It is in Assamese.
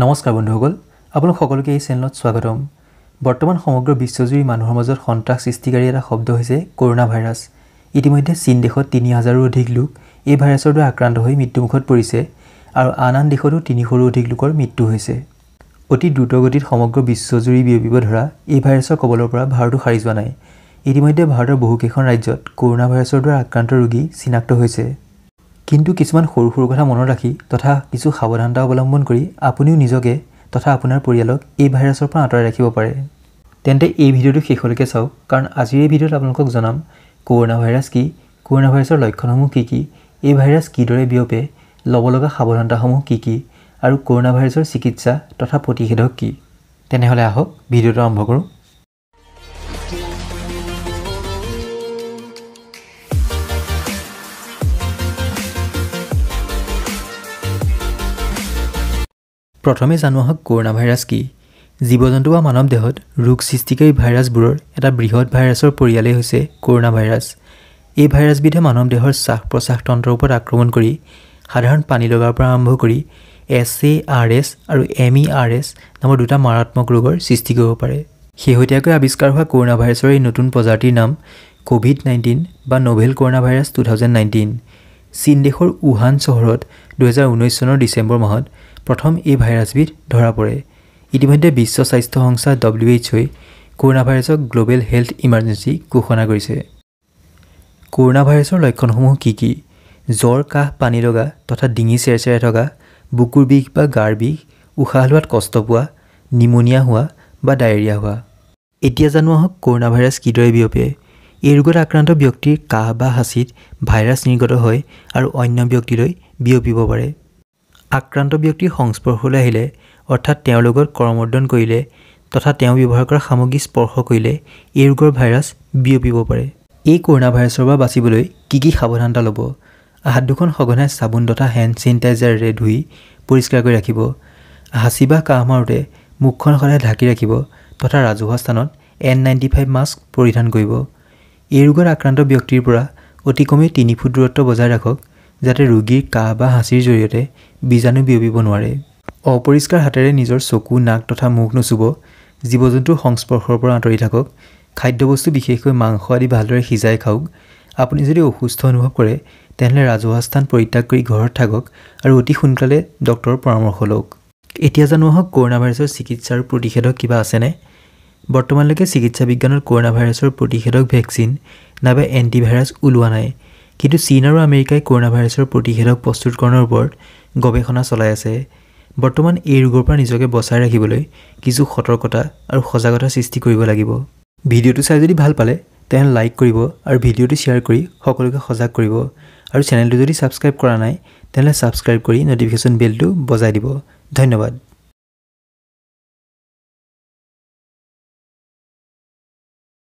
নমস্কাৰ বন্ধুসকল, আপোনালোক সকলোকে এই চেনেলত স্বাগতম। বৰ্তমান সমগ্ৰ বিশ্বজুৰি মানুহৰ মাজত সন্ত্ৰাস সৃষ্টিকাৰী এটা শব্দ হৈছে কৰোণা ভাইৰাছ। ইতিমধ্যে চীন দেশত 3000ৰো অধিক লোক এই ভাইৰাছৰ দ্বাৰা আক্ৰান্ত হৈ মৃত্যুমুখত পৰিছে আৰু আন আন দেশতো 300ৰো অধিক লোকৰ মৃত্যু হৈছে। অতি দ্ৰুতগতিত সমগ্ৰ বিশ্বজুৰি বিয়পিব ধৰা এই ভাইৰাছৰ কবলৰ পৰা ভাৰতো সাৰি যোৱা নাই। ইতিমধ্যে ভাৰতৰ বহুকেইখন ৰাজ্যত কৰোণা ভাইৰাছৰ দ্বাৰা আক্ৰান্ত ৰোগী চিনাক্ত হৈছে। কিন্তু কিছুমান সৰু সৰু কথা মনত ৰাখি তথা কিছু সাৱধানতা অৱলম্বন কৰি আপুনিও নিজকে তথা আপোনাৰ পৰিয়ালক এই ভাইৰাছৰ পৰা আঁতৰাই ৰাখিব পাৰে। তেন্তে এই ভিডিঅ'টো শেষলৈকে চাওক, কাৰণ আজিৰ এই ভিডিঅ'ত আপোনালোকক জনাম কৰোণা ভাইৰাছ কি, কৰোণা ভাইৰাছৰ লক্ষণসমূহ কি কি, এই ভাইৰাছ কিদৰে বিয়পে, ল'ব লগা সাৱধানতাসমূহ কি কি আৰু কৰোণা ভাইৰাছৰ চিকিৎসা তথা প্ৰতিষেধক কি। তেনেহ'লে আহক ভিডিঅ'টো আৰম্ভ কৰোঁ। প্ৰথমে জানো আহক কৰোণা ভাইৰাছ কি। জীৱ জন্তু বা মানৱ দেহত ৰোগ সৃষ্টিকাৰী ভাইৰাছবোৰৰ এটা বৃহৎ ভাইৰাছৰ পৰিয়ালেই হৈছে কৰোণা ভাইৰাছ। এই ভাইৰাছবিধে মানৱ দেহৰ শ্বাস প্ৰশ্বাসতন্ত্ৰৰ ওপৰত আক্ৰমণ কৰি সাধাৰণ পানী লগাৰ পৰা আৰম্ভ কৰি SARS আৰু MERS নামৰ দুটা মাৰাত্মক ৰোগৰ সৃষ্টি কৰিব পাৰে। শেহতীয়াকৈ আৱিষ্কাৰ হোৱা কৰোণা ভাইৰাছৰ এই নতুন প্ৰজাতিৰ নাম COVID-19 বা নভেল কৰোণা ভাইৰাছ 2019। চীন দেশৰ উহান চহৰত 2019 চনৰ ডিচেম্বৰ মাহত প্ৰথম এই ভাইৰাছবিধ ধৰা পৰে। ইতিমধ্যে বিশ্ব স্বাস্থ্য সংস্থা WHOই কৰোণা ভাইৰাছক গ্ল'বেল হেল্থ ইমাৰ্জেঞ্চি ঘোষণা কৰিছে। কৰোণা ভাইৰাছৰ লক্ষণসমূহ কি কি? জ্বৰ, কাহ, পানী লগা তথা ডিঙি চেৰচেৰাই থকা, বুকুৰ বিষ বা গাৰ বিষ, উশাহ লোৱাত কষ্ট পোৱা, নিমুনিয়া হোৱা বা ডায়েৰিয়া হোৱা। এতিয়া জানো আহক কৰোণা ভাইৰাছ কিদৰে বিয়পে। এই ৰোগত আক্ৰান্ত ব্যক্তিৰ কাহ বা হাঁচিত ভাইৰাছ নিৰ্গত হয় আৰু অন্য ব্যক্তিলৈ বিয়পিব পাৰে। আক্ৰান্ত ব্যক্তিৰ সংস্পৰ্শলৈ আহিলে, অৰ্থাৎ তেওঁৰ লগত কৰমৰ্দন কৰিলে তথা তেওঁ ব্যৱহাৰ কৰা সামগ্ৰী স্পৰ্শ কৰিলে এই ৰোগৰ ভাইৰাছ বিয়পিব পাৰে। এই কৰোণা ভাইৰাছৰ পৰা বাচিবলৈ কি কি সাৱধানতা ল'ব? হাত দুখন সঘনাই চাবোন তথা হেণ্ড চেনিটাইজাৰেৰে ধুই পৰিষ্কাৰ কৰি ৰাখিব। হাঁচি বা কাহ মাৰোঁতে মুখখন সদায় ঢাকি ৰাখিব তথা ৰাজহুৱা স্থানত N95 mask পৰিধান কৰিব। এই ৰোগত আক্ৰান্ত ব্যক্তিৰ পৰা অতি কমেও 3 ফুট দূৰত্ব বজাই ৰাখক, যাতে ৰোগীৰ কাহ বা হাঁচিৰ জৰিয়তে বীজাণু বিয়পিব নোৱাৰে। অপৰিষ্কাৰ হাতেৰে নিজৰ চকু, নাক তথা মুখ নুচুব। জীৱ জন্তুৰ সংস্পৰ্শৰ পৰা আঁতৰি থাকক। খাদ্যবস্তু বিশেষকৈ মাংস আদি ভালদৰে সিজাই খাওক। আপুনি যদি অসুস্থ অনুভৱ কৰে তেনেহ'লে ৰাজহুৱা স্থান পৰিত্যাগ কৰি ঘৰত থাকক আৰু অতি সোনকালে ডক্তৰৰ পৰামৰ্শ লওক। এতিয়া জানো আহক কৰোণা ভাইৰাছৰ চিকিৎসা আৰু প্ৰতিষেধক কিবা আছেনে? বৰ্তমানলৈকে চিকিৎসা বিজ্ঞানত কৰোণা ভাইৰাছৰ প্ৰতিষেধক ভেকচিন নাইবা এণ্টিভাইৰাছ ওলোৱা নাই। কিন্তু চীন আৰু আমেৰিকাই কৰোণা ভাইৰাছৰ প্ৰতিষেধক প্ৰস্তুতকৰণৰ ওপৰত গৱেষণা চলাই আছে। বৰ্তমান এই ৰোগৰ পৰা নিজকে বচাই ৰাখিবলৈ কিছু সতৰ্কতা আৰু সজাগতা সৃষ্টি কৰিব লাগিব। ভিডিঅ'টো চাই যদি ভাল পালে তেনেহ'লে লাইক কৰিব আৰু ভিডিঅ'টো শ্বেয়াৰ কৰি সকলোকে সজাগ কৰিব আৰু চেনেলটো যদি ছাবস্ক্ৰাইব কৰা নাই তেনেহ'লে ছাবস্ক্ৰাইব কৰি ন'টিফিকেশ্যন বেলটো বজাই দিব। ধন্যবাদ।